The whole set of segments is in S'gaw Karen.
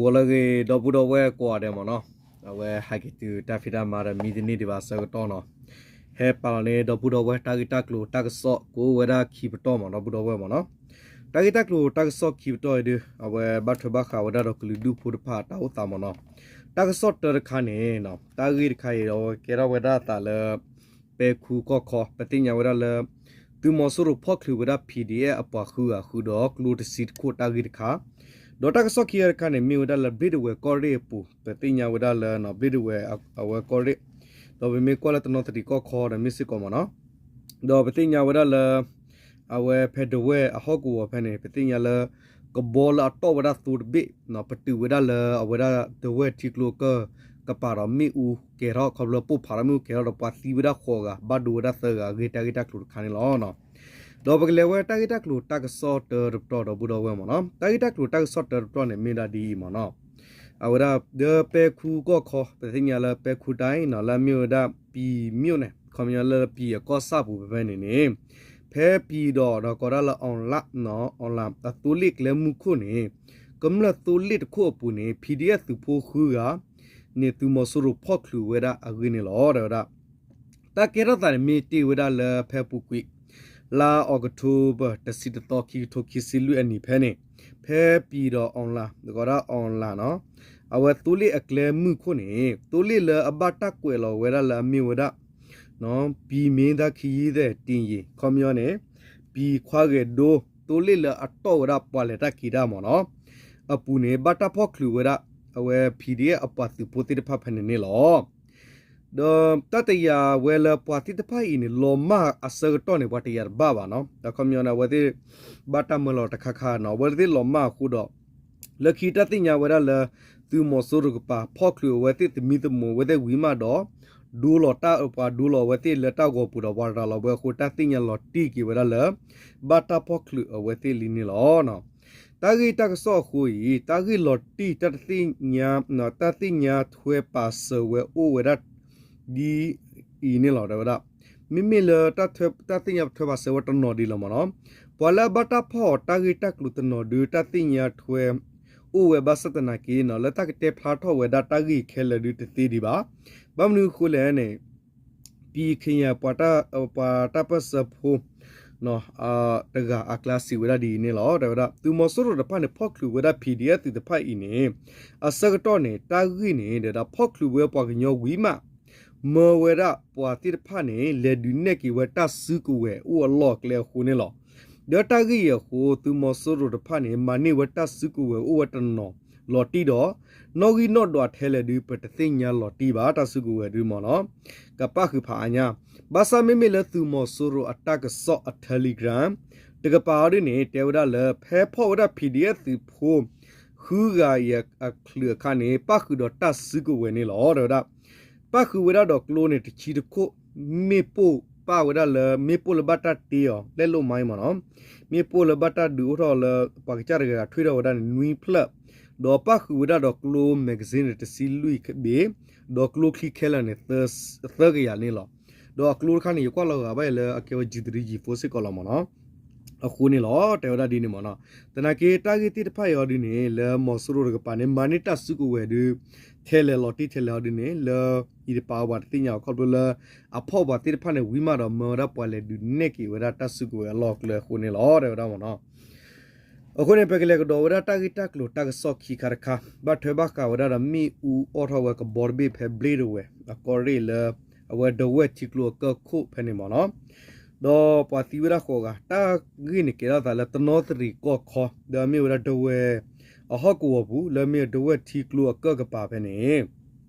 ဂီၤလၢအဂ့ၤ ဒီပုၢ်ဒီဝဲၢ်ကိးဂၤဒဲးမ့ၢ်နီၤ, အဝဲဟဲက့ၤတုၤတၢ်ဖံးတၢ်မၤဒီးမံတန့ၢ်ဒံးဘၣ်အဆၢကတီၢ်နီၤ, ဟဲပာ်လီၤန့ၢ်ဒီပုၢ်ဒီဝဲၢ်တၢ်ဂ့ၢ်တၢ်ကျိၤတၢ်ကစီၣ် ကအိၣ်ဝဲဒၣ်ခံပတီၢ်မ့ၢ်နီၤ ဒီပုၢ်ဒီဝဲၢ်မ့ၢ်နီၤ, တၢ်ဂ့ၢ်တၢ်ကျိၤတၢ်ကစီၣ်ခံပတီၢ်အံၤဒုး အဝဲဘၣ်ထွဲဘၣ်ဃးဝဲဒၣ်ဒီးကလုာ်ဒူၣ်ဖိတဖၣ်အတၢ်အိၣ်သးမ့ၢ်နီၤ, တၢ်ကစီၣ်တၢတခါန့ၣ် တၢ်ဂ့ၢ်တခါအံၤဒီး အဝဲကဲထီၣ်ဝဲဒၣ်အသးလၢ ပဲခူကီၢ်ခီ ပသ့ၣ်ညါဝဲဒၣ်လၢ သုးမီၤစိရိၤဖီၣ်ချုးဝဲဒၣ် PDF အပှၤဃုဂၤဃုဒီးကျိတဆံတခိၣ်တၢ်ဂ့ၢ်တခါ, ဒီးတၢ်ကစီၣ်ခံဂၤတခါန့ၣ် မ့ၢ်ဝဲဒၣ်လၢဘျ့ၣ်ဒဝဲၢ်ကီၢ်ရ့ၣ်အပူၤ ပသ့ၣ်ညါဝဲဒၣ်လၢ ဘျ့ၣ်ဒဝဲၢ်အဝဲကီၢ်ရ့ၣ်, ဒီးပမ့ၢ်ကွၢ်လၢတနီသရံၣ်ကီၢ်ခီဒီးမ့ၢ်စ့ၢ်ကီးမ့ၢ်နီၤ, ဒီးပသ့ၣ်ညါဝဲဒၣ်လၢ အဝဲဖဲဒဝဲၢ်အဟီၣ်ကဝီၤဖဲန့ၣ် ပသ့ၣ်ညါလၢ ကဘီလၢအတီၣ်ဝဲဒၣ်သိတဘ့ၣ် ပတုာ်ဝဲဒၣ်လၢအဝဲဒၣ်ဒဝဲၢ်ထံကျိအကၢၢ်ကပၤဒီးမ့ၣ်အူကဲၤထီၣ် ခီဖျိပိၢ်ဖးထီၣ်မ့ၣ်အူကဲၤထီၣ်ဒီးပှၤသံဝဲဒၣ်ဃိးဂၤ ဘၣ်ဒိဝဲဒၣ်သၢဂၤအဂ့ၢ် တၢ်ဂ့ၢ်တၢ်ကျိၤတခါန့ၣ်လီၤ. ဒီးပကလဲၤဝဲတၢ်ဂ့ၢ်တၢ်ကျိၤတၢ်ကစီၣ်တၢတပတီၢ်ဒီပုၢ်ဒီဝဲၢ်မ့ၢ်နီၤ, တၢ်ဂ့ၢ်တၢ်ကျိၤတၢ်ကစီၣ်တၢတပတီၢ်န့ၣ်မ့ၢ်ဒၣ်ဒ်အံၤမ့ၢ်နီၤ, အဝဲဒၣ်ဒီးပဲခူကီၢ်ခီ ပသ့ၣ်ညါလၢပဲခူတၢ်နီၤ လၢအမ့ၢ်ဝဲဒၣ်ပံၤမိၣ်န့ၣ် ခီပညီလၢပံၤအကီၢ်ဆၣ်ပူၤဖဲဖဲန့ၣ်န့ၣ် ဖဲပံၤဒီးဒီးကိးဒၣ်လၢ online online အသိလ့ၣ်ကျဲမုၢ်ခိၣ်န့ၣ် ကမျၢၢ်သိလ့ၣ်တခိၣ်အပူၤန့ၣ် PDF သုးဖိဃုဂၤ န့ၣ်သုးမီၤစိရိၤဖီၣ်ချုးဝဲဒၣ်အဂ့ၢ်န့ၣ်လီၤ တဲဝဲဒၣ် တၢ်ကဲထီၣ်သးန့ၣ်မ့ၢ်တ့ၢ်ဝဲဒၣ်လၢဖဲပူၤကွံာ် လါအီးကထိဘၢၣ် တဆံတသီ ခံကထိခံဆံလွံၢ်အနံၣ်ဖဲန့ၣ် ဖဲပံၤဒီး online ဒီးကိးဒၣ် online နီၤ အဝဲသိလ့ၣ်အကျဲမုၢ်ခိၣ်န့ၣ် သိလ့ၣ်လၢအဘၣ်တၢ်ကွဲးလီၤဝဲဒၣ်လၢအမ့ၢ်ဝဲဒၣ် ပံၤမ့ၢ်ဒၣ်ခံယံသဲးတံၤယံၤ ခီပညီန့ၣ် ပံၤခွါဂဲၤဒိ သိလ့ၣ်လၢအတီၣ်ဝဲဒၣ်ပှၤလဲၤတၢ်က့ၤတၢ်မ့ၢ်နီၤ အပူၤန့ၣ် ဘၣ်တၢ်ဖီၣ်ချုးဝဲဒၣ် အဝဲ PDF အပှၤသုးဖိသ့ၣ်တဖၣ်ဖဲန့ၣ်န့ၣ်လီၤ. ဒီးတၢ်တယာ်ဝဲလၢပှၤသ့ၣ်တဖၣ်အံၤန့ၣ် လီၤမၢ်အဆၢကတီၢ်န့ၣ် ပှၤတယာ်တဘၣ်ဘၣ်နီၤ ဒီးခီပညီန့ၣ် အဝဲသ့ၣ် ဘၣ်တၢ်မၢလီၤတခါခါနီၤ အဝဲသ့ၣ်လီၤမၢ်အဃိဒီး လၢခံတၢ်သ့ၣ်ညါဝဲဒၣ်လၢ သုးမီၤစိရိၤကပၤ ဖီၣ်ချုးအဝဲသ့ၣ်သမံသမိးအဝဲသ့ၣ်ဝံၤမးဒီး ဒိလီၤတၢ်ပှၤဒိလီၤအဝဲသ့ၣ်လၢတၢ်ဂီၤပူၤဒီးပှၤတရၤလီၤဝဲအဃိ တၢ်သ့ၣ်ညါလီၤတံၢ်က့ၤဝဲဒၣ်လၢ ဘၣ်တၢ်ဖီၣ်ချုးအဝဲသ့ၣ်လံန့ၣ်လီၤ. တၢ်ဂ့ၢ်တၢ်ကစီၣ်အဃိအံၤ တၢ်ဂ့ၢ်လီၤတံၢ် တၢ်တသ့ၣ်ညါ တၢ်သ့ၣ်ညါထွဲပာ်စၢၤဝဲအိၣ်ဝဲဒၣ် ဒ်အံၤန့ၣ်လီၤ တဲဝဲဒၣ် မ့မ့ၢ်လၢ တၢ်သ့ၣ်ညါထွဲပာ်စၢၤဝဲတနီၤဒ်လီၤမ့ၢ်နီၤ ပှၤလၢအဘၣ်တၢ်ဖီၣ်အီၤတၢ်ဂ့ၢ်တၢ်ကျိၤတနီၤဒုး တၢ်သ့ၣ်ညါထွဲ အိၣ်ဝဲဘၣ်ဆၣ်သနာ်က့နီၤ လၢတၢ်ကတဲဖျါထီၣ်ဝဲဒၣ်တၢ်ဂ့ၢ်ခဲလၢာ်ဒုးတသ့ဒံးဘၣ်. ဘၣ်မနုၤအဃိလဲၣ်န့ၣ် ပံၤခ့ယၤ ပှၤတၢ်ပၢၢ်ဆၢဖိ တဂၤအကျါစံးဝဲဒၣ်ဒ်အံၤန့ၣ်လီၤ. တဲဝဲဒၣ် သုးမီၤစိရိၤတဖၣ်န့ၣ် ဖီၣ်ချုးဝဲဒၣ် PDF သုးတဖၣ်အံၤန့ၣ် အဆၢကတီၢ်န့ၣ် တၢ်ဂ့ၢ်န့ၣ် ဒီးဖီၣ်ချုးဝဲပှၤကညီဝံၤမး မၢဝဲဒၣ်ပှၤသ့ၣ်တဖၣ်န့ၣ် လဲၤဒုးနဲၣ်က့ၤဝဲတၢ်စုကဝဲၤအိၣ်အလီၢ်အကျဲအဃိန့ၣ်လီၤ. ဒီးတၢ်ဂ့ၢ်အံၤအဃိ သုးမီၤစိရိၤတဖၣ်န့ၣ် မၤန့ၢ်ဝဲတၢ်စုကဝဲၤအိၣ်ဝဲတနီၤလီၤတံၢ်ဒီး နီၣ်ဂံၢ်နီၣ်ဒွးထဲလဲၣ်ဒုး ပတသ့ၣ်ညါလီၤတံၢ်ဘၣ် တၢ်စုကဝဲၤဒုးမ့ၢ်နီၤ ကပၣ်ဃုာ်ဖးအါညါ ဘၣ်ဆၣ်မ့မ့ၢ်လၢသုးမီၤစိရိၤအတၢ်ကစီၣ်အ Telegram တကပၤအီၤဒ်န့ၣ် တဲဝဲဒၣ်လၢ ဖဲဖီၣ်ဝဲဒၣ် PDF သုးဖိ ဃုဂၤအံၤအချုးအခါန့ၣ် ပၣ်ဃုာ်ဒီးတၢ်စုကဝဲၤန့ၣ်လီၤ တဲဝဲဒၣ် ပၣ်ဃုာ်ဝဲဒၣ်ဒီးကျိန့ၣ်တဆံတခိၣ် မ့ၣ်ပိၢ်ပၣ်ဝဲဒၣ်လၢ မ့ၣ်ပိၢ်လၢဘၣ်တၢ်တ့အီၤ လၢလိၣ်မါမ့ၢ်နီၤ မ့ၣ်ပိၢ်လၢဘၣ်တၢ်ဒုးအိၣ်ထီၣ်လၢ ပှၤကစၢ်တဂၤဂၤထွံၣ်ထီၣ်ဝဲဒၣ်န့ၣ် နွံဖျၢၣ် ဒီးပၣ်ဃုာ်ဝဲဒၣ်ဒီးကျိ magazine န့ၣ် တဆံလွံၢ်ဘ့ၣ် ဒီးကျိချံခဲလၢာ်န့ၣ် သၢကယၤန့ၣ်လီၤ. ဒီးအကျိတခါန့ၣ် ယကွၢ်လီၤဂာ်ဘၣ်အံၤလၢအကဲဝဲ G three G four စ့ၢ်ကီးလီၤမ့ၢ်နီၤ အဃိန့ၣ်လီၤ တဲဝဲဒၣ်ဒ်န့ၣ်မ့ၢ်နီၤ သနာ်က့တၢ်ဂ့ၢ်သ့ၣ်တဖၣ်အံၤအီၤဒ်န့ၣ် လၢမီၤစိရိၤတကပၤန့ၣ် မၤန့ၢ်တၢ်စုကဝဲၤဒုး ထဲလဲၣ်လီၤတံၢ်ထဲလဲၣ်အီၤဒ်န့ၣ် လၢအံၤတပၤအဝဲတသ့ၣ်ညါအီၤ ခီဖျိလၢ အဖီၣ်ပှၤသ့ၣ်တဖၣ်န့ၣ် ဝံၤမးဒီးမၢဝဲဒၣ်ပှၤလဲၤဒုးနဲၣ်က့ၤဝဲဒၣ်တၢ်စုကဝဲၤအလီၢ်အကျဲအဃိန့ၣ်လီၤ တဲဝဲဒၣ်မ့ၢ်နီၤ အဃိန့ၣ် ပကလဲၤကဒီးဝဲဒၣ်တၢ်ဂ့ၢ်တၢ်ကျိၤတၢ်ကစီၣ်ခံခါတခါ ဘၣ်ထွဲဘၣ်ဃးဝဲဒၣ်ဒီးမ့ၣ်အူအီၣ်ထီၣ်ဝဲကဘီတဘ့ၣ်ဖဲဘျ့ဒဝဲၢ် အကီၢ်ရ့ၣ်လၢ အဝဲဒဝဲၢ်ထံကျိအကၢၢ်ခိၣ်ဖဲန့ၣ်မ့ၢ်နီၤ ဒီးပှၤသံဝဲဒၣ်ဃိးဂၤ တၢ်ဂ့ၢ်န့ၣ်ကဲထီၣ်သးလၢတနီသရံၣ်ကီၢ်ခီ ဒီးမ့ၢ်ဝဲဒၣ်ဒဝဲၢ် အဟီၣ်ကဝီၤပူၤ လၢမ့ၢ်ဒဝဲၢ်ထံကျိအကၢၢ်ကပၤဖဲန့ၣ်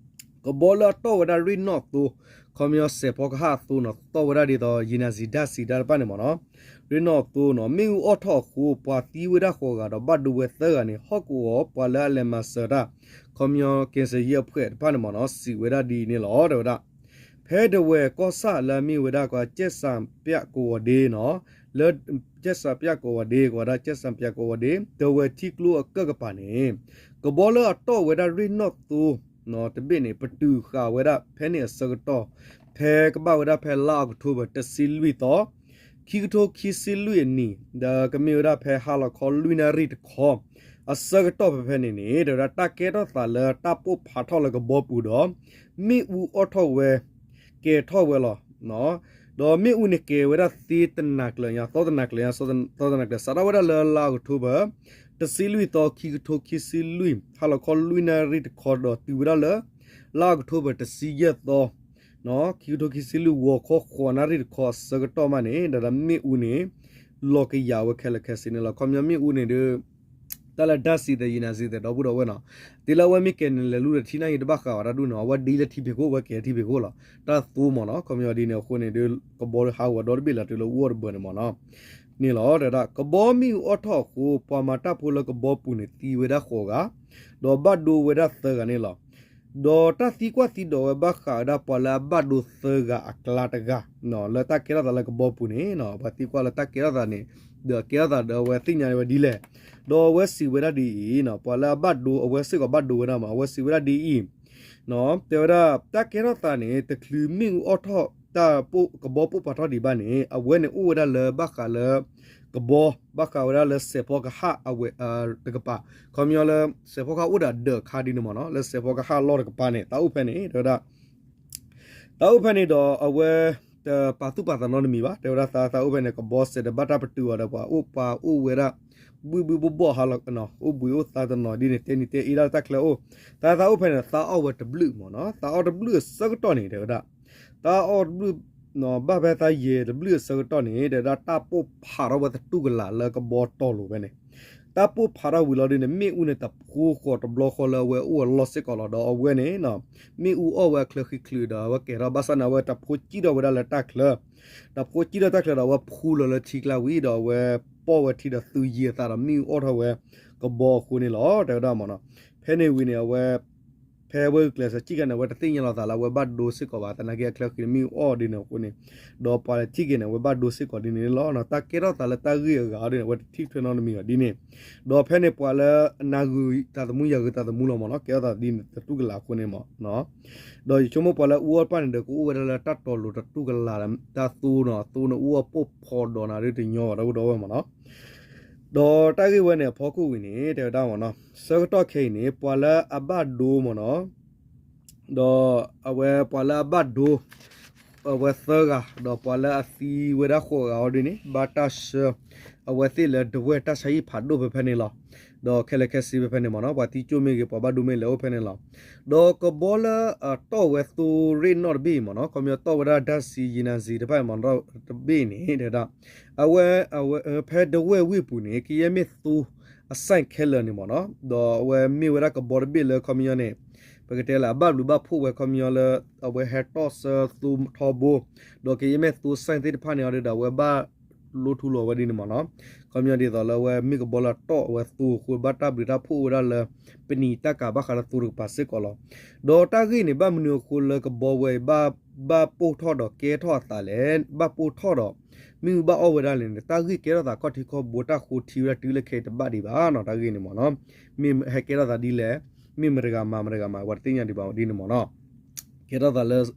ကဘီလၢအတီၣ်ဝဲဒၣ်ရ့ၣ်နီၣ်သိ ခီပညီစဲးဖီကဟၣ်အသိနီၤ တီၣ်ဝဲဒၣ်ဒ်သိး ယံာ်နၤစံးဒၣ်စံးဒၣ်တဖၣ်န့ၣ်မ့ၢ်နီၤ ရ့ၣ်နီၣ်သိနီၤ မ့ၣ်အူအီၣ်ထီၣ်အဃိ ပှၤသံဝဲဒၣ်ဃိးဂၤဒီးဘၣ်ဒိဝဲသၢဂၤန့ၣ် ဟီၣ်ကဝီၤပှၤလၢအလဲၤမၤစၢၤတၢ် ခီပညီ ကဲစယံအဖှဲးတဖၣ်န့ၣ်မ့ၢ်နီၤ စံးဝဲဒၣ်ဒ်အံၤန့ၣ်လီၤ တဲဝဲဒၣ် ဖဲဒဝဲၢ်ကီၢ်ဆၣ်လၢအမ့ၢ်ဝဲဒၣ်ကီး ကၠဲၣ်စၣ်ပျၣ်ကဝီၤဒ့နီၤ လၢ ကၠဲၣ်စၣ်ပျၣ်ကဝီၤဒ့ ကဝီၤဒၣ်ကၠဲၣ်စၣ်ပျၣ်ကဝီၤဒ့ ဒဝဲၢ်ထံကျိအကၢၢ်ကပၤန့ၣ် ကဘီလၢအတီၣ်ဝဲဒၣ်ရ့ၣ်နီၣ်သိ တဘ့ၣ်န့ၣ် ပတုာ်ဃာ်ဝဲဒၣ်ဖဲန့ၣ်အဆၢကတီၢ် ဖဲကဘၣ်ဝဲဒၣ်ဖဲလါအီးကထိဘၢၣ် တဆံလွံၢ်သီ ခံကထိခံဆံလွံၢ်အနံၣ် ဒီးကမ့ၢ်ဝဲဒၣ်ဖဲဟါလီၤခီလွံၢ်နၣ်ရံၣ်တခီ အဆၢကတီၢ်ဖဲဖဲန့ၣ်န့ၣ် တဲဝဲဒၣ်တၢ်ကဲထီၣ်သးလၢတၢ်ပိၢ်ဖးထီၣ်လၢကဘီပူၤဒီး မ့ၣ်အူအီၣ်ထီၣ်ဝဲ ကဲၤထီၣ်ဝဲလီၤ. ဒီးမ့ၣ်အူန့ၣ်ကဲၤဝဲဒၣ်သ့တနၤကျၢၤညါ သီတနၤကျၢၤညါ သီတနၤကျၢၤ စးထီၣ်ဝဲဒၣ်လၢလါအီးကထိဘၢၣ် တဆံလွံၢ်သီ ခံကထိခံဆံလွံၢ် ဟါလီၤခီလွံၢ်နၣ်ရံၣ်တခီဒီးတုၤဝဲဒၣ်လၢ လါအီးကထိဘၢၣ် တဆံယဲၢ်သီ ခံကထိခံဆံလွံၢ် ဂီၤခီဃိးနၣ်ရံၣ်တခီအဆၢကတီၢ်မးန့ၣ် ဒီးမ့ၣ်အူန့ၣ် လီၤကယာ်ဝဲခဲလၢာ်ခဲဆ့န့ၣ်လီၤ. ခီပညီမ့ၣ်အူန့ၣ်ဒီး တၢ်လၢဓာတ်ဆီသဲး ရေနံဆီသဲး ဒီပုၢ်ဒီဝဲၢ်နီၤ, တုၤလၢအဝဲမ့ၢ်ကဲၤန့ၣ် လဲၤလူၤဒီးထံနၣ်ရံၣ်တဘၣ်ဃးဘၣ်တၢ်ဒူၣ်နီၤ, အဝဲဒ်လၢထံဖံးခိၣ် အဝဲကဲၤထံဖံးခိၣ်လီၤ. တၢ်သိမ့ၢ်နီၤ, ခီပညီဒ်န့ၣ်အဃိန့ၣ်ဒီး ကဘီဒီးဟးဂီၤဒီတဘ့ၣ်လီၤ တုၤလၢအူအီၣ်တဘၢၣ်န့ၣ်မ့ၢ်နီၤ, န့ၣ်လီၤ. တဲဝဲဒၣ် ကဘီမ့ၣ်အူအီၣ်ထီၣ်အဃိ ပှၤမၤတၢ်ဖိလၢကဘီပူၤန့ၣ် သံဝဲဒၣ်ဃိးဂၤ, ဒီးဘၣ်ဒိဝဲဒၣ်သၢဂၤန့ၣ်လီၤ. ဒီးတၢ်သံကွၢ်သံဒိးဝဲဘၣ်ဃးဝဲဒၣ်ပှၤလၢအဘၣ်ဒိသၢဂၤအကျါတဂၤ လၢတၢ်ကဲထီၣ်သးလၢကဘီပူၤန့ၣ် ပှၤသံကွၢ်လၢတၢ်ကဲထီၣ်သးန့ၣ် ဒီးကဲထီၣ်သးဒီးအဝဲသ့ၣ်ညါဝဲဒ်လဲၣ်, ဒီးအဝဲစံးဝဲဒၣ်ဒ်အံၤ, ပှၤလၢအဘၣ်ဒိ အဝဲစ့ၢ်ကီးဘၣ်ဒိဝဲဒၣ်မး အဝဲစံးဝဲဒၣ်ဒ်အံၤ, တဲဝဲဒၣ် တၢ်ကဲထီၣ်သးန့ၣ် တချုးမ့ၣ်အူအီၣ်ထီၣ် တၢ်ကဘီပိၢ်ဖးထီၣ်ဒံးဘၣ်န့ၣ် အဝဲန့ၣ်အိၣ်ဝဲဒၣ်လၢဘၣ်ဃးလၢ ကဘီ ဘၣ်ဃးဝဲဒၣ်လၢစဲးဖီကဟၣ်အဝဲတကပၤ, ခီပညီလၢ စဲးဖီကဟၣ်အိၣ်ဒီးအဒၢးအခါဒ်န့ၣ်မ့ၢ်နီၤ, လၢစဲးဖီကဟၣ်အလီၢ်တကပၤန့ၣ် သးအိၣ်ဖဲန့ၣ် တဲဝဲဒၣ် သးအိၣ်ဖဲန့ၣ်ဒီးအဝဲ တပာ်သူၣ်ပာ်သးနီတမံၤဘၣ်, တဲဝဲဒၣ်သး သးအိၣ်ဖဲန့ၣ် ကဘီစဲးဒီးဘၣ်တၢ်ပတုာ်အီၤဒီးပှၤအိၣ်ပှၤအိၣ်ဝဲဒၣ် ဘှံၣ်ဘှံၣ်ဘှီၣ်ဘှီၣ်ဟါလီၤ, အိၣ်ဘှံးအိၣ်သါတနီၤဒ်န့ၣ် တဲနံၤတဲအ့ဒၣ်လၢတၢ်ချၢအိၣ်, သး သးအိၣ်ဖဲန့ၣ် သးအီၣ်ဝဲတဘျုးမ့ၢ်နီၤ, သးအီၣ်တဘျုးအဆၢကတီၢ်န့ၣ် တဲဝဲဒၣ် သးအီၣ်တဘျုး ဘၣ်ဖဲသးယဲၢ်တဘျုးအဆၢကတီၢ်န့ၣ် တဲဝဲဒၣ်တၢ်ပိၢ်ဖးထီၣ်ဝဲသတူၢ်ကလာ်လၢကဘီတီၤလိၤဖဲန့ၣ်, တၢ်ပိၢ်ဖးထီၣ်ဝံၤလီၤဒ်န့ၣ် မ့ၣ်အူန့ၣ်တဖိဃီၤတဘျီဃီလၢအဝဲအိၣ်အလီၢ်စ့ၢ်ကီးလီၤ. ဒီးအဝဲန့ၣ် မ့ၣ်အူအီၣ်ဝဲအချၢဃံချုးဒီးအဝဲကဲၤထီၣ် ဘၣ်ဆၣ်န့ၣ် အဝဲတဖိစံၣ်ထီၣ်ဝဲဒၣ်လၢတၢ်ချၢ, တဖိစံၣ်ထီၣ်တၢ်ချၢဒီးအဝဲဖှူလီၤလၢထံကျါဝံၤဒီးအဝဲပီၢ်ဝဲထံဒီးသုးယံၤအသးဒီးမ့ၣ်အူအီၣ်ထီၣ်ဝဲ ကဘီအဃိန့ၣ်လီၤ တဲဝဲဒၣ်မ့ၢ်နီၤ, ဖဲန့ၣ်ဝံၤန့ၣ် အဝဲ ဖဲအဝဲဂုာ်ကျဲးစၢးစံၣ်ကါန့ၣ် အဝဲတသ့ၣ်ညါလီၤသးလၢအဝဲဘၣ်ဒိစ့ၢ်ကီးဘၣ်, သနာ်က့အချၢဃံန့ၣ်မ့ၣ်အူအီၣ်ဒ်န့ၣ်အဃိန့ၣ်, ဒီးပှၤလၢထံၣ်က့ၤန့ၣ် အဝဲဘၣ်ဒိစ့ၢ်ကီးဒ်န့ၣ်လီၤ. တၢ်ကဲထီၣ်သးလၢတၢ်ဂ့ၢ်အဂၤအီၤဒ်န့ၣ် အဝဲတထံၣ်ထွဲနီတမံၤဘၣ်ဒ်န့ၣ်, ဒီးဖဲန့ၣ်ပှၤလၢအနၤဂုၤသးသမူ ယၤဂုၤသးသမူလီၤမ့ၢ်နီၤ, ကဲထီၣ်သးဒ်န့ၣ်သတူၢ်ကလာ်အဃိန့ၣ်မ့ၢ်နီၤ, ဒီးယဆိကမိၣ်ပှၤလၢအူအီၣ်တဖၣ်န့ၣ်ဒီး ကအိၣ်ဝဲဒၣ်လၢတၢ်တီၤလိၤတတူၢ်ကလာ် တၢ်သိနီၤ, အသိန့ၣ် အူအီၣ်ပိၢ်ဖးဒီးနၤဒ်တညီဘၣ် ဒီပုၢ်ဒီဝဲၢ်မ့ၢ်နီၤ. ဒီးတၢ်ဂ့ၢ်ဝဲန့ၣ်အဖီခိၣ်ဝံၤန့ၣ် တဲဝဲဒၣ်မ့ၢ်နီၤ, ဆၢကတီၢ်ခဲအံၤန့ၣ် ပှၤလၢအဘၣ်ဒိမ့ၢ်နီၤ, ဒီးအဝဲပှၤလၢအဘၣ်ဒိ အဝဲသၢဂၤ, ဒီးပှၤလၢအသံဝဲဒၣ်ဃိးဂၤအီၤဒ်န့ၣ် ဘၣ်တၢ်ဆှၢ အဝဲသ့ၣ်လၢဒဝဲၢ်တၢ်ဆါဟံၣ်ဖးဒိၣ်ဖဲဖဲန့ၣ်လီၤ. ဒီးခဲလၢာ်ခဲဆ့ဖဲဖဲန့ၣ်မ့ၢ်နီၤ, ပှၤသံကၠိၣ်မ့ၢ်ဂ့ၤ ပှၤဘၣ်ဒိမ့ၢ်လဲၤအိၣ်ဖဲန့ၣ်လီၤ. ဒီးကဘီလၢအတီၢ်ဝဲသိရ့ၣ်နီၣ်တဘ့ၣ်မ့ၢ်နီၤ, ခီပညီတီၢ်ဝဲဒၣ်ဓာတ်ဆီ ရေနံဆီတဖၣ်မ့ၢ်နီၤ တဘ့ၣ်န့ၣ် တဲဝဲဒၣ် အဝဲ အဝဲ ဖဲဒဝဲၢ်ဝ့ၢ်ပူၤန့ၣ် ကယဲၢ်မ့ၢ်သိ အဆိုင်ခဲလၢာ်န့ၣ်မ့ၢ်နီၤ, ဒီးအဝဲမ့ၢ်ဝဲဒၣ်ကဘီတဘ့ၣ်လၢခီပညီန့ၣ် ပကတဲလၢအဘၣ်ဘျုးဘၣ်ဖှိၣ်ဝဲခီပညီလၢ အဝဲဟဲတီၢ်ဆၢသိထီဘိ, ဒီးကယဲၢ်မ့ၢ်သိဆိုင်သ့ၣ်တဖၣ်န့ၣ်အီၤဒီး အဝဲဘၣ်လိထူလီၤဝဲဒ်န့ၣ်မ့ၢ်နီၤ, ခီပညီဒ်သိးလၢအဝဲမ့ၢ်ကဘီလၢအတီၢ်အဝဲသိအဃိ ဘၣ်တၢ်ဘျုးတၢ်ဖှိၣ်ဝဲဒၣ်လၢ ပနံာ်တၢ်ကၤဘၣ်ဃးလၢသိတကပၤစ့ၢ်ကီးလီၤ. ဒီးတၢ်ဂ့ၢ်န့ၣ် ဘၣ်မနုၤအဃိလၢကဘီဝဲအံၤ ဘၣ်ပိၢ်ထီၣ်ဒီးကဲထီၣ်အသးလဲၣ်, ဘၣ်ပိၢ်ထီၣ်ဒီး မ့ၣ်အူဘၣ်အီၣ်ဝဲဒၣ်လဲၣ်န့ၣ် တၢ်ဂ့ၢ်ကဲထီၣ်သးခီၣ်ထံးခီၣ်ဘိ တၢ်ဃိထံဝဲဒၣ်တုၤလၢခဲအံၤတဘၣ်ဒံးဘၣ်နီၤ, တၢ်ဂ့ၢ်န့ၣ်မ့ၢ်နီၤ, မ့ၢ်ဟဲကဲထီၣ်သးဒ်လဲၣ်, မ့ၢ်မတၤတဂၤမၤမတၤတဂၤမၤ ပှၤတသ့ၣ်ညါဒံးဘၣ်ဒ်န့ၣ်မ့ၢ်နီၤ, ကဲထီၣ်သးလၢ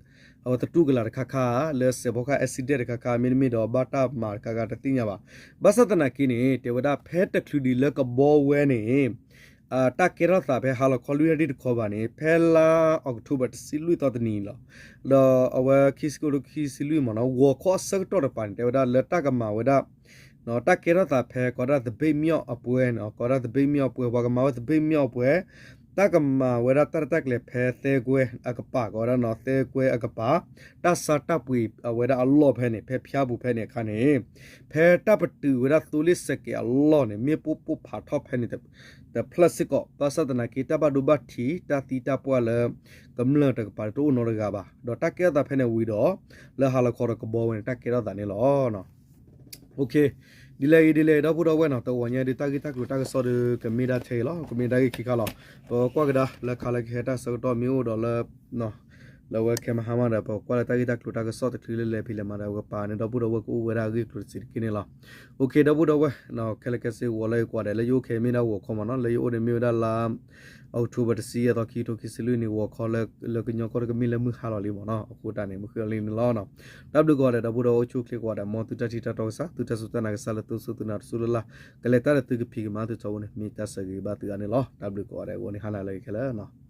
အဝဲသတူၢ်ကလာ်တခါခါ လၢစဲးဖီကဟၣ် accident တခါခါ မ့တမ့ၢ်ဒီး ဘၣ်တၢ်မၤတခါခါတသ့ၣ်ညါဘၣ်. ဘၣ်ဆၣ်သနာ်က့န့ၣ် တဲဝဲဒၣ်ဖဲတချုးဒံးလၢကဘီဝဲန့ၣ် တၢ်ကဲထီၣ်သးဖဲဟါလီၤခီလွံၢ်နၣ်ရံၣ်တခီဘၣ်န့ၣ် ဖဲလါ October တဆံလွံၢ်သီတနံၤလီၤ. ဒီးအဝဲခံဆံကိၣ်ခံဆံလွံၢ်မ့ၢ်နီၤ ဂီၤခီအဆၢကတီၢ်တကပၤန့ၣ် တဲဝဲဒၣ်လၢတၢ်ကမၤဝဲဒၣ် တၢ်ကဲထီၣ်သးဖဲကီးဒၣ်သဘ့ၣ်မၠီၣ်အပှဲၤ, ကီးဒၣ်သဘ့ၣ်မၠီၣ်အပှဲၤ ပှၤကမၤဝဲသဘ့ၣ်မၠီၣ်အပှဲၤ, တၢ်ကမၤဝဲဒၣ်တၢ်ရဲၣ်တၢ်ကျဲၤဖဲသဲကွဲအကပၤ ကီးဒၣ်နီၤ သဲကွဲအကပၤ, တၢ်ဆါတၢ်ပှ့ၤအဝဲဒၣ်အလီၢ်ဖဲန့ၣ် ဖဲဖၠါပူၤဖဲန့ၣ်အခါန့ၣ် ဖဲတၢ်ပတုာ်ဝဲဒၣ်သိလ့ၣ်စဲးကဲးအလီၢ်န့ၣ် မ့ၣ်ပိၢ်ပိၢ်ဖးထီၣ်ဖဲန့ၣ် တဖျၢၣ်စ့ၢ်ကီး, ဘၣ်ဆၣ်သနာ်က့ တၢ်ဘၣ်ဒိဘၣ်ထံး တၢ်သံတၢ်ပှၢ်လၢ ကမျၢၢ်တကပၤတအိၣ်နီတဂၤဘၣ်. ဒီးတၢ်ကဲထီၣ်သးဖဲန့ၣ်ဝံၤဒီး လၢဟါလီၤခီဒီးကဘီဝဲန့ၣ် တၢ်ကဲထီၣ်သးန့ၣ်လီၤ. ဒ်လဲၣ်ဂ့ၤဒ်လဲၣ်ဂ့ၤ ဒီပုၢ်ဒီဝဲၢ်နီၤ တဂီၤညါဒ်တၢ်ဂ့ၢ်တၢ်ကျိၤတၢ်ကစီၣ်ဒီး ကမ့ၢ်ဒၣ်ထဲအံၤလီၤ. ကမ့ၢ်တၢ်ဂ့ၢ်ခံခါလီၤ. ပကွၢ်ကဒါလၢခါလၢကဟဲတၢ်ဆၢကတီၢ်မ့ၢ်အိၣ်ဒီးလၢ လၢအဝဲခဲမဟါမးဒီး ပကွၢ်လၢတၢ်ဂ့ၢ်တၢ်ကျိၤတၢ်ကစီၣ်တချုးလၢလဲၤဖံးလဲၤမၤဒီး ပကပာ်န့ၢ်ဒီပုၢ်ဒီဝဲၢ်ကအိၣ်ဝဲဒၣ်အဂ့ၢ်အကျိၤတစဲးတက့ၢ်န့ၣ်လီၤ. အိၣ်ခ့ ဒီပုၢ်ဒီဝဲၢ် ခဲလၢာ်ခဲဆ့ ဂီၤလၢယကွၢ်ဒီး လၢယအိၣ်ခဲမ့ၢ်ဒၣ်ဂီၤခီမးနီၤ, လၢယအိၣ်န့ၣ်မ့ၢ်ဝဲဒၣ်လါ October တဆံယဲၢ်သီ ခံကထိခံဆံလွံၢ်နံၣ် ဂီၤခီလၢ လၢကညီကီၢ်တကမ့ၢ်လၢမုၢ်ဟါလီၤလံမးနီၤ, အဃိတၢ်န့ၣ် မုၢ်ဃ့လီၤလံန့ၣ်လီၤ. တၢ်ဘျုးကိးဂၤဒဲး ဒီပုၢ်ဒီဝဲၢ်အိၣ်ဆူၣ်အိၣ်ချ့ကိးဂၤဒဲး မ်သုတၢ်ထံၣ်တၢ်တီကစၢ် သုတၢ်စူၢ်တၢ်နာ်ကစၢ်လၢသုစိသုနၤတစိၢ်လၢ်လၢ် ကလဲၤတၢ်ဒီးသုကဖံးကမၤသုထီဘိန့ၣ် မ့ၢ်တၢ်ဆၢဂ့ၤဘၣ်သုဂၤန့ၣ်လီၤ. တၢ်ဘျုးကိးဂၤဒဲး ဂီၤနံၤဟါနၤလၢအဂ့ၤခဲလၢာ်နီၤ.